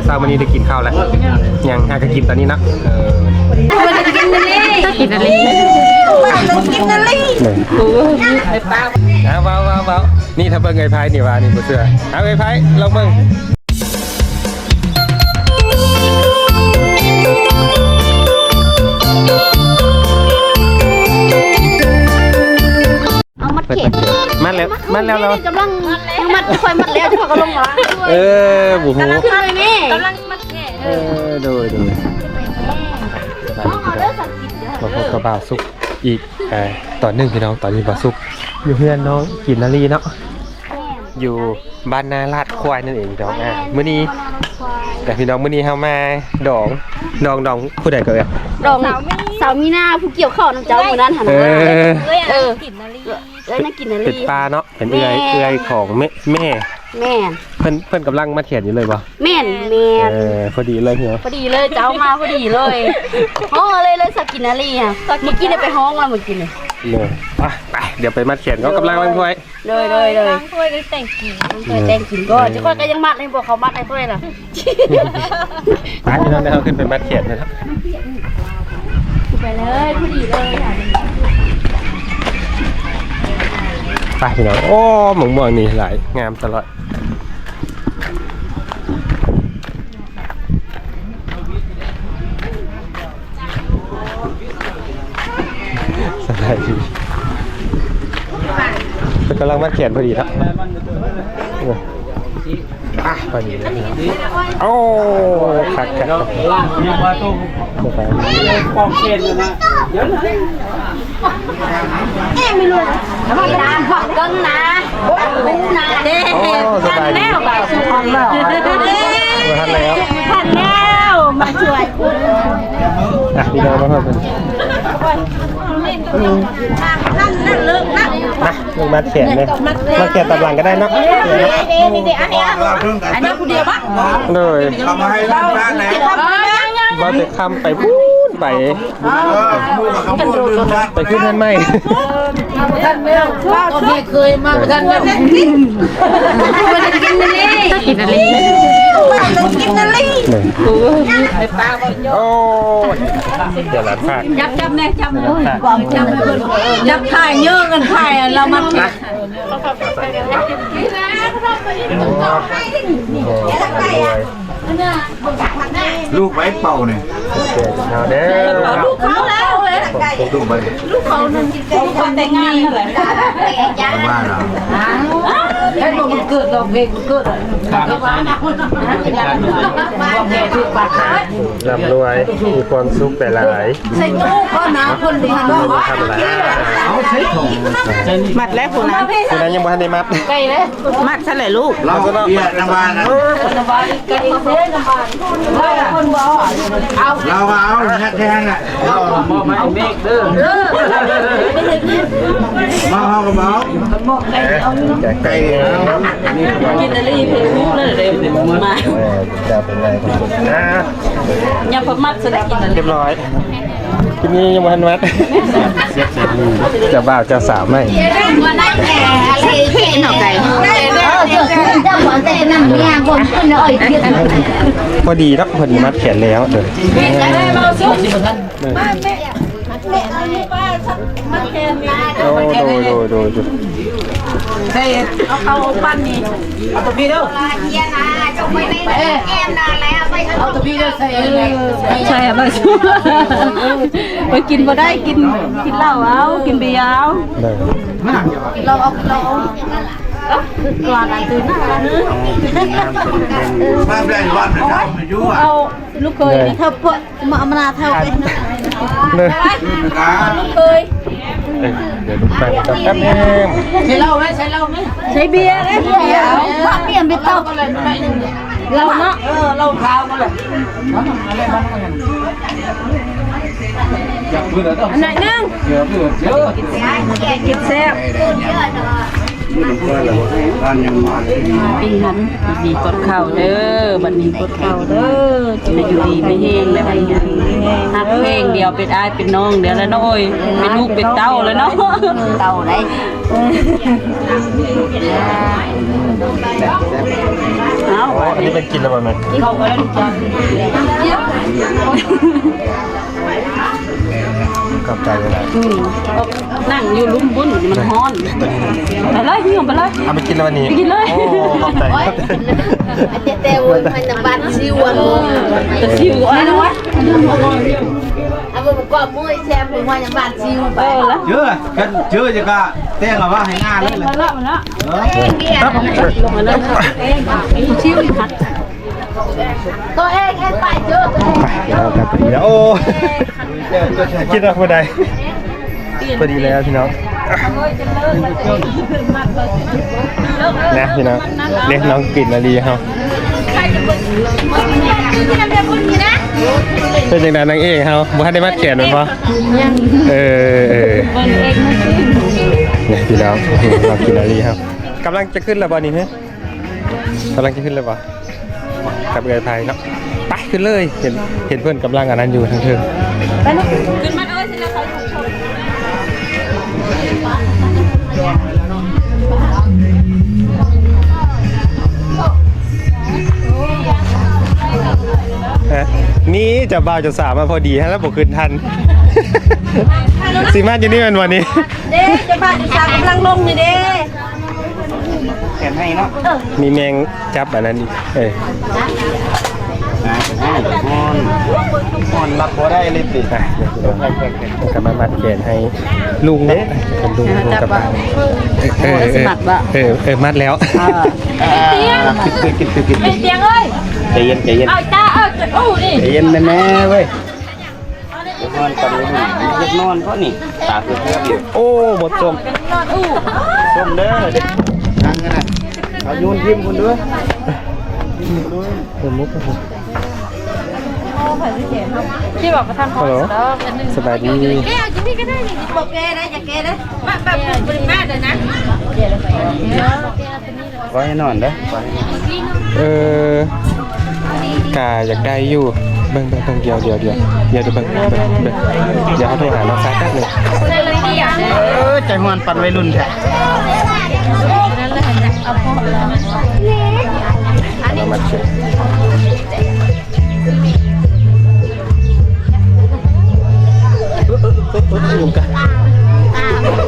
ເຊົ້າມື້ນີ້ໄດ້ກິນເຂົ້າແລ້ວຍັງ? ຫາກໍກິນຕອນນີ້ເນາະ. ເອີ ກິນນະລີ ກິນນະລີ ເອີ ເວົ້າໆໆ ນີ້ຖ້າເບິ່ງເອື້ອຍໄພນີ້ວ່ານີ້ບໍ່ເຊື່ອ. ເອົາເອື້ອຍໄພລອງເບິ່ງ. ເອົາມັດແຂນ ມັດແລ້ວ ມັດແລ້ວ ກຳລັງມັດ ຄ່ອຍມັດແລ້ວ ເຈົ້າຂອງກໍລົງມາ. ເອີ ບໍ່ຮູ້ ກຳລັງຂຶ້ນໄປແມ່ ກຳລັງມັດແຂນ. ເອີ ໂດຍໆ ມາພົບກັບບ່າວສຸກອີກ ເອີ ຕອນໜຶ່ງພີ່ນ້ອງ. ຕອນນີ້ບ່າວສຸກຢູ່ເຮືອນນ້ອງກິນນະລີເນາະ ຢູ່ບ້ານນາລາດຄວາຍນັ້ນເອງພີ່ນ້ອງ. ອາ ມື້ນີ້ ແຕ່ພີ່ນ້ອງ ມື້ນີ້ເຮົາມາດອງ ດອງ ດອງຜູ້ໃດກໍເອີຍ ດອງສາວມີ ສາວມີນາ ຜູ້ກ່ຽວເຂົ້ານຳເຈົ້າມື້ນັ້ນຫັ້ນນະ. ເອີ ເອີ ກິນນະລີ ເອື້ອຍນາກິນນະລີ ເປັນປ້າເນາະ ເປັນເອື້ອຍ ແມ່ນ ເອື້ອຍຂອງແມ່ ແມ່ ແມ່ນ. ເພິ່ນ ເພິ່ນກຳລັງມັດແຂນຢູ່ເລີຍບໍ່? ແມ່ນ ແມ່ນ ເອີ ພໍດີເລີຍເນາະ ພໍດີເລີຍ ເຈົ້າມາພໍດີເລີຍ. ຮ້ອງເລີຍ ເລີຍສາວກິນນະລີ. ເມື່ອກີ້ໄດ້ໄປຮ້ອງແລ້ວ ເມື່ອກີ້ນີ້. ເລີຍ ໄປ ໄປ ດຽວໄປມັດແຂນເຂົາ ກຳລັງລັງຖ້ວຍ. ໂດຍ ໂດຍ ໂດຍ ລ້າງຖ້ວຍ ແຕ່ງກິນ ລ້າງຖ້ວຍແຕ່ງກິນກ່ອນ. ເອີ ເຈົ້າຂ້ອຍກໍຍັງມັດໃຫ້ ບອກເຂົາມັດໃຫ້ຂ້ອຍລະ. ໄປພີ່ນ້ອງ ດຽວເຮົາຂຶ້ນໄປມັດແຂນເນາະ. ໄປເລີຍ ພໍດີເລີຍ. ໄປພີ່ນ້ອງ ໂອ້ ໝາກມ່ວງນີ້ຫຼາຍ ງາມຕະຫຼອດ. ສະບາຍດີ ເພິ່ນກຳລັງມັດແຂນພໍດີເນາະ. ໂອ້ ອ່ະ ພໍດີເລີຍ. ໂອ້ ຄັກໆ ປອກແຂນຢູ່ນະ. ເອີ ມີລຸ້ນ ທຳມະດາ ພວກເກິ່ງນະ ໂອ້ຍ ນະເດ້. ໂອ້ ສະບາຍດີ ທັນແລ້ວ ບ່າວສຸກ ທັນແລ້ວ ທັນແລ້ວ ທັນແລ້ວ ມາຊ່ວຍ. ອ່ະ ພີ່ນ້ອງມາຮອດເພິ່ນ ມາ ລົງມັດແຂນເດ້ ມັດແຂນຕາມຫຼັງກໍໄດ້ເນາະ. ອັນນີ້ ອັນນີ້ຜູ້ດຽວບໍ່? ໂດຍ ເອົາມາໃຫ້ລູກຫຼານແດ່. ບໍ່ແຕ່ຄຳໄປພຸ້ນໄປ ໄປຂຶ້ນເຮືອນໃໝ່. ມາບໍ່ທັນແລ້ວ ຕອນນີ້ເຄີຍມາບໍ່ທັນແລ້ວ. ກິນນະລີ ກິນນະລີ ກິນນະລີ. ໂອ້ຍ ດຽວຫຼານພາກ ຈັບ ຈັບແດ່ ຈັບ ຈັບ ຈັບຖ່າຍເຍີະກັນ ຖ່າຍລາວມາ. ລູກໄວ້ເປົ່ານີ້ ເອົາເດີ ລູກເຂົາແລ້ວ ລູກໄວ້ ລູກເຂົານັ້ນ ແຕ່ງງານແລ້ວ ວ່າລະ ເຮັດບໍ່ ມັນເກີດດອກເວກ ມັນເກີດ ລ່ຳລວຍ ມີຄວາມສຸກຫຼາຍໆ. ໃສ່ຕູ້ກ່ອນນະ ຄົນດີເນາະ ທຳມະດາ. ເອົາໃສ່ຖົງ ມັດແລ້ວພຸ້ນນະ ຜູ້ນັ້ນຍັງບໍ່ທັນໄດ້ມັດ ໃກ້ເດ້ ມັດຊະແຫຼະລູກ. ລາວເປັຍນຳບ້ານນະ ລາວວ່າເອົາແຮງໆ ນະ ມອບໃຫ້ເມກເດີ ມາເຮົາກໍມາເອົາ ມອບໃກ້ ເອົາ ໃກ້ ກິນນະລີເພິ່ນຮູ້ເລີຍເດ້ ມາ ເອີ ເຈົ້າເປັນໄງ ອ່າ ຍັງບໍ່ມັດຊະໄດ້ກິນນະລີ ຮຽບຮ້ອຍ. ທີນີ້ຍັງບໍ່ທັນມັດ ເຈົ້າບ່າວເຈົ້າສາວໃໝ່ ພໍດີເນາະ ພໍດີມັດແຂນແລ້ວເດີ. ໂອ້ ໂດຍ ໂດຍ ໂດຍ ໂດຍ. ໃສ່ ເອົາເຂົ້າປັ່ນນີ້ ເອົາຕົວພີ້ເດີ ເອົາຕົວພີ້ເດີ ໃສ່ ໃສ່ ໄປກິນບໍ່ໄດ້ ກິນ ກິນເຫຼົ້າເອົາ ກິນເບຍເອົາ ເອົາ ເອົາ ເອົາ ລູກເຂີຍນີ້ ເທົ່າ ມາ ມານາເທົ່າໄປ ເດີ ລູກເຂີຍ ເອີ ດຽວລູກໄປກັບແປັບໜຶ່ງ ໃສ່ເຫຼົ້າໄວ້ ໃສ່ເຫຼົ້າໄວ້ ໃສ່ເບຍເດ້ ເບຍ ເອົາ ເບຍໄປເຕົາ ເຫຼົ້າເນາະ ເອີ ເຫຼົ້າຂາວມາເລີຍ ອັນໜ້ອຍໜຶ່ງ ກິນແຊບ. ປີຫັ້ນ ດີກອດເຂົ້າເດີ ບັດນີ້ກອດເຂົ້າເດີ ຈະຢູ່ດີມີແຮງແລ້ວ ຮັກແພງດຽວ ເປັນອ້າຍເປັນນ້ອງດຽວແລ້ວເນາະ ໂອ້ຍ ເປັນລູກເປັນເຕົ້າແລ້ວເນາະ ເຕົ້າໄດ໋ ເອົາ ນີ້ໄປກິນແລ້ວບໍ່ແມ່? ກິນເຂົ້າໄປແລ້ວຈ້າ. ຂອບໃຈຫຼາຍໆ. ອືມ ນັ່ງຢູ່ລຸ່ມບຸນ ມັນຮ້ອນ. ໄປເລີຍ ຫິ້ວໄປເລີຍ. ເອົາໄປກິນແລ້ວວັນນີ້? ໄປກິນເລີຍ. ໂອ້ ຂອບໃຈ. ແຕ່ ແຕ່ໂອ້ຍ ມັນນະບາດຊິວ ເອີ ແຕ່ຊິວ ເອົາໄວ້. ເອົາໄປປະກອບມື້ແຊມ ເບິ່ງວ່ານະບາດຊິວໄປ. ເອີ ລະ ເຈີກັນ ເຈີຈະກະແຕ່ງເອົາວ່າໃຫ້ງານເລີຍ. ມາແລ້ວ ມາແລ້ວ. ເອີ ມາແລ້ວ. ຊິວພັດ ໂຕເອງເຮັດໄປເຈີ. ໄປແລ້ວ ໄປພໍດີແລ້ວ. ໂອ້ ກິນເອົາບໍ່ໄດ້. ພໍດີແລ້ວພີ່ນ້ອງ ນະພີ່ນ້ອງ. ເດ້ ນ້ອງປິ່ນນາລີເຮົາ ເປັນຈັ່ງໃດນາງເອກເຮົາ? ບໍ່ທັນໄດ້ມັດແຂນແມ່ນບໍ່? ຍັງ. ເອີ ເອີ ນີ້ພີ່ນ້ອງ ນ້ອງປິ່ນນາລີເຮົາ ກຳລັງຈະຂຶ້ນແລ້ວບໍ່ນີ້? ກຳລັງຈະຂຶ້ນແລ້ວບໍ່? ກັບເອື້ອຍໄພເນາະ ໄປຂຶ້ນເລີຍ. ເຫັນ ເຫັນເພິ່ນກຳລັງອັນນັ້ນຢູ່ທາງເທິງ. ໄປເນາະ ຂຶ້ນມາເອີຍ. ຮະ ນີ້ເຈົ້າບ່າວເຈົ້າສາວມາພໍດີຫັ້ນລະ ບໍ່ຂຶ້ນທັນ. ຊິມາຢູ່ນີ້ແມ່ນບໍ່ນີ້? ເດ້ ເຈົ້າບ່າວເຈົ້າສາວກຳລັງລົງນີ້ເດ້. ແຂນໃຫ້ເນາະ ມີແມງຈັບອັນນັ້ນອີກ. ເອີ ຮ້ອນ ຮ້ອນ ຮັບບໍ່ໄດ້ເລີຍຕິ. ອ່ະ ກະມາມັດແຂນໃຫ້ລຸງເນາະ ເປັນລຸງ ລຸງກັບປ້າ. ເອີ ເອີ ເອີ ມັດແລ້ວ. ກິນ ກິນ ກິນ ກິນ ກິນ ໃຈເຢັນ ໃຈເຢັນ. ເອົາຈ້າ ເອົາ ໂອ້ ນີ້ ໃຈເຢັນແນ່ໆເວີຍ. ນອນກັນຢູ່ນີ້ ຢາກນອນເພາະນີ້ ຕາເຂືອບຢູ່. ໂອ້ ໝົດສົ້ມ ນອນອູ້ ສົ້ມເດີ. ນັ່ງກັນນະ ເອົາໂຍນຖິ້ມພຸ້ນເດີ ຖິ້ມພຸ້ນເດີ. ເອີ ມຸກ ທີ່ບອກປະທານພອນ. ຮັລໂຫຼ ສະບາຍດີ. ແກ້ວຢູ່ນີ້ກໍໄດ້ນີ້ ບໍ່ແກ້ໄດ້ ຢ່າແກ້ໄດ້. ມາ ມາ ບໍ່ໄດ້ມາເດີນະ. ບໍ່ໃຫ້ນອນເດີ ບໍ່ໃຫ້ນອນ. ເອີ ກະຢາກໄດ້ຢູ່ ເບິ່ງ ເບິ່ງ ເບິ່ງ ດຽວ ດຽວ ດຽວ ດຽວ ເບິ່ງ ເບິ່ງ ເບິ່ງ ດຽວເຮົາໂທຫານ້ອງຊາຍແປັບໜຶ່ງ. ເອີ ໃຈຮ້ອນປານໄວລຸ້ນແທ້. ມາເຊັກ ເອີ ເອີ ເອີ ເອີ ຍຸງກັດ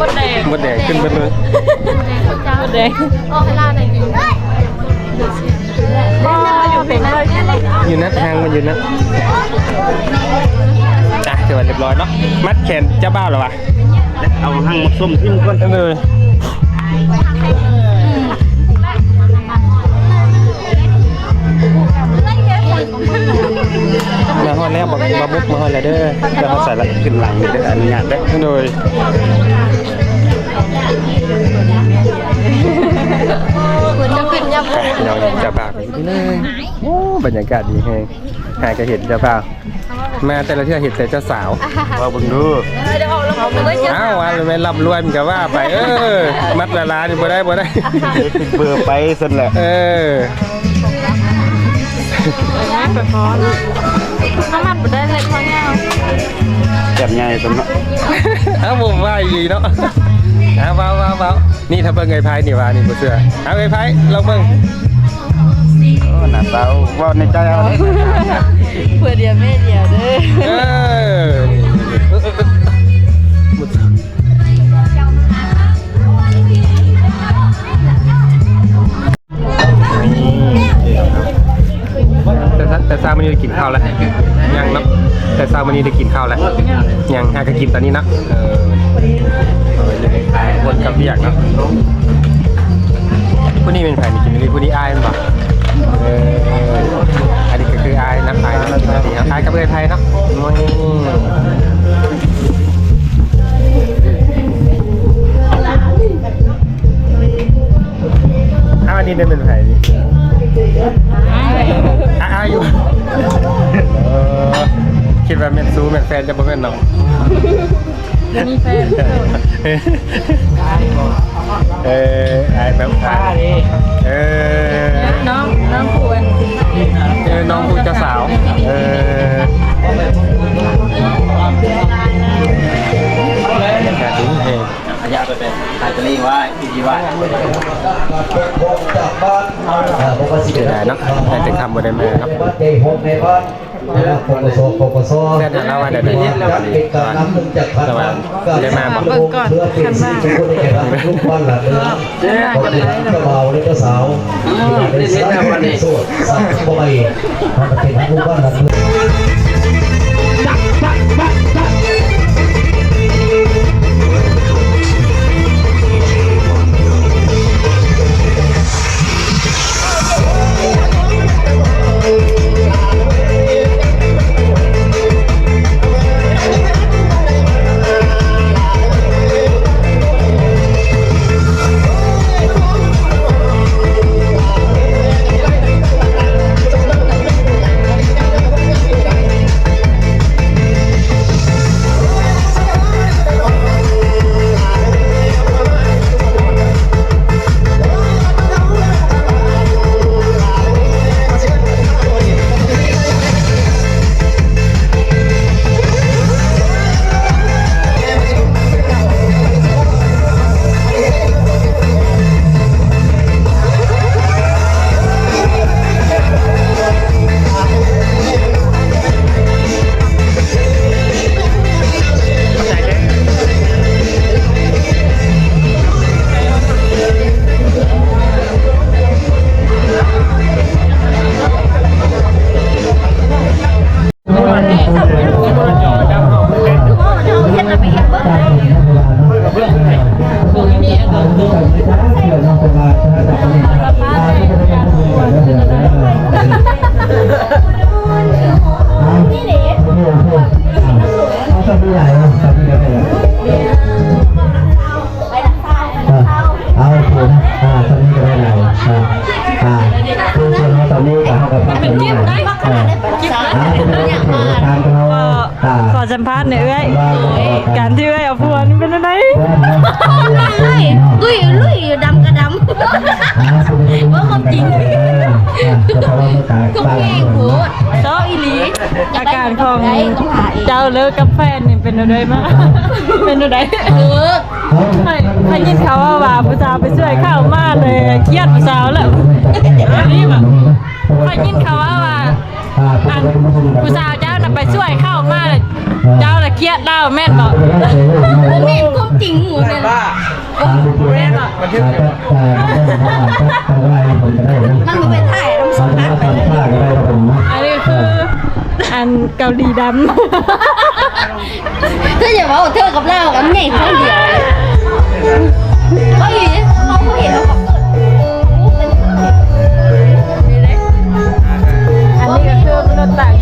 ມົດແດງ ມົດແດງຂຶ້ນເບິດເລີຍ. ມົດແດງ ອອກໃຫ້ລາວໄດ້ກິນ. ຢູ່ນັດ ທາງມັນຢູ່ນັດ. ຈ້ະ ຖືວ່າຮຽບຮ້ອຍເນາະ ມັດແຂນເຈົ້າບ່າວແລ້ວຫວາ? ເອົາຮັງໝາກສົ້ມຖິ້ມກ່ອນເດີ. ມາຮອດແລ້ວ ບັກ ບັກບຸກ ມາຮອດແລ້ວເດີ. ແລ້ວເຮົາໃສ່ລະຂຶ້ນຫຼັງນີ້ເດີ ອະນຸຍາດເດີ. ໂດຍ ເຈົ້າບ່າວ ໂອ້ ບັນຍາກາດດີແຮງ ຫາກະເຫັນເຈົ້າບ່າວ. ມາແຕ່ລະເທື່ອເຫັນແຕ່ເຈົ້າສາວ. ວ່າເບິ່ງດູ. ເອີ ດຽວອອກລະຄົບເລີຍ. ອ້າວ ວ່າແມ່ນລ່ຳລວຍມັນກະວ່າໄປ. ເອີ ມັດລະລານີ້ບໍ່ໄດ້ ບໍ່ໄດ້ ເບີໄປຊັ້ນແຫຼະ. ເອີ ມາໄປພໍ ຖ້າມັດບໍ່ໄດ້ເລັກພໍຍາວ ແບບໃຫຍ່ຊັ້ນເນາະ. ອ້າວ ບໍ່ວ່າອີ່ຫຼີເນາະ. ອ້າວ ເວົ້າ ເວົ້າ ເວົ້າ. ນີ້ຖ້າເບິ່ງເອື້ອຍໄພນີ້ວ່ານີ້ບໍ່ເຊື່ອ. ເອົາ ເອື້ອຍໄພລອງເບິ່ງ. ໂອ້ ໜ້າຕາເວົ້າໃນໃຈເອົາເດີ ເພື່ອດຽວແມ່ດຽວເດີ. ເອີ ແຕ່ ແຕ່ເຊົ້າມື້ນີ້ໄດ້ກິນເຂົ້າແລ້ວຍັງເນາະ? ແຕ່ເຊົ້າມື້ນີ້ໄດ້ກິນເຂົ້າແລ້ວຍັງ? ຫາກະກິນຕອນນີ້ເນາະ. ເອີ ຄົນກັບວຽກເນາະ. ຜູ້ນີ້ແມ່ນໃຜນີ້ກິນນີ້? ຜູ້ນີ້ອ້າຍແມ່ນບໍ່? ເອີ ອັນນີ້ກະຄືອ້າຍນະ ອ້າຍນະ ກິນອັນນີ້ເນາະ ອ້າຍກັບເອື້ອຍໄພເນາະ. ອ້າວ ອັນນີ້ໄດ້ແມ່ນໃຜນີ້? ອ້າຍ ອ້າຍຢູ່. ເອີ ຄິດວ່າແມ່ນຊູ້ແມ່ນແຟນ ຈະບໍ່ແມ່ນເນາະ. ມີແຟນ ເອີ ອ້າຍແບບ ເອີ ນ້ອງ ນ້ອງຜູ້ອັນ ເອີ ນ້ອງຜູ້ເຈົ້າສາວ. ເອີ ບັນຍາກາດດີແຮງ. ເສຍດາຍເນາະ ໄດ້ແຕ່ຄຳບໍ່ໄດ້ມາເນາະ ໃນບ້ານໃຫຍ່ຫົກ ໃນບ້ານ ປກສ ປກສ ແມ່ນລາວວ່າແນວໃດ ແຕ່ວ່າ ແຕ່ວ່າໄດ້ມາບໍ່ ມາເບິ່ງກ່ອນ ຄັນວ່າ ລູກບ້ານຫຼານເມືອງ ເຈົ້າບ່າວ ແລະ ເຈົ້າສາວ ເອີ ເປັນເຮັດແລ້ວບັດນີ້ ໂສດ ສັກບໍ່ໄດ້ ມັນເປັນທາງລູກບ້ານຫຼັກເມືອງ.ອ່າ ເອົາ ໂອເຄນະ ອ່າ ຕອນນີ້ກໍໄດ້ຫຼາຍ ອ່າ ອ່າ ຄືສ່ວນເຮົາຕອນນີ້ກໍເຮົາກໍພັກຕອນນີ້ແຫຼະ ອ່າ ອ່າ ເປັນໄງ ຖືວ່າທາງເຮົາ ອ່າ ຂໍສຳພາດໜ່ອຍເອື້ອຍ ການທີ່ເອື້ອຍເອົາຜົວນີ້ເປັນຈັ່ງໃດ? ລຸຍ ລຸຍ ດຳກໍດຳ ເວົ້າຄວາມຈິງ ອ່າ ກໍເພາະວ່າມັນກາຍ ກໍແຮງໂພດ ຊອກອີ່ຫຼີ ອາການຂອງເຈົ້າເລີກກັບແຟນນີ້ເປັນແນວໃດມາ? ເປັນແນວໃດ? ເລີກ ຂ້ອຍ ຂ້ອຍຍິນເຂົາເວົ້າວ່າຜູ້ສາວໄປຊ່ວຍເຂົ້າມາແລ້ວຄຽດຜູ້ສາວແລ້ວ ນີ້ບໍ່? ຂ້ອຍຍິນເຂົາເວົ້າວ່າ ອັນ ຜູ້ສາວເຈົ້ານະໄປຊ່ວຍເຂົ້າມາ ເຈົ້າລະຄຽດລາວແມ່ນບໍ່? ບໍ່ແມ່ນຄວາມຈິງໝູ່ນັ້ນ ບໍ່ແມ່ນບໍ່? ມັນບໍ່ແມ່ນຖ່າຍນຳສົມພັດໄປເລີຍ ອັນນີ້ຄື ອັນເກົາຫຼີດຳ ເທືອຢ່າເວົ້າ ເທືອກັບລາວກັນໃຫຍ່ຄົນດຽວ ເອີ ເຮົາບໍ່ເຫັນ ເຮົາກໍເກີດ ອັນນີ້ກໍຄືມະນຸດຕ່າງ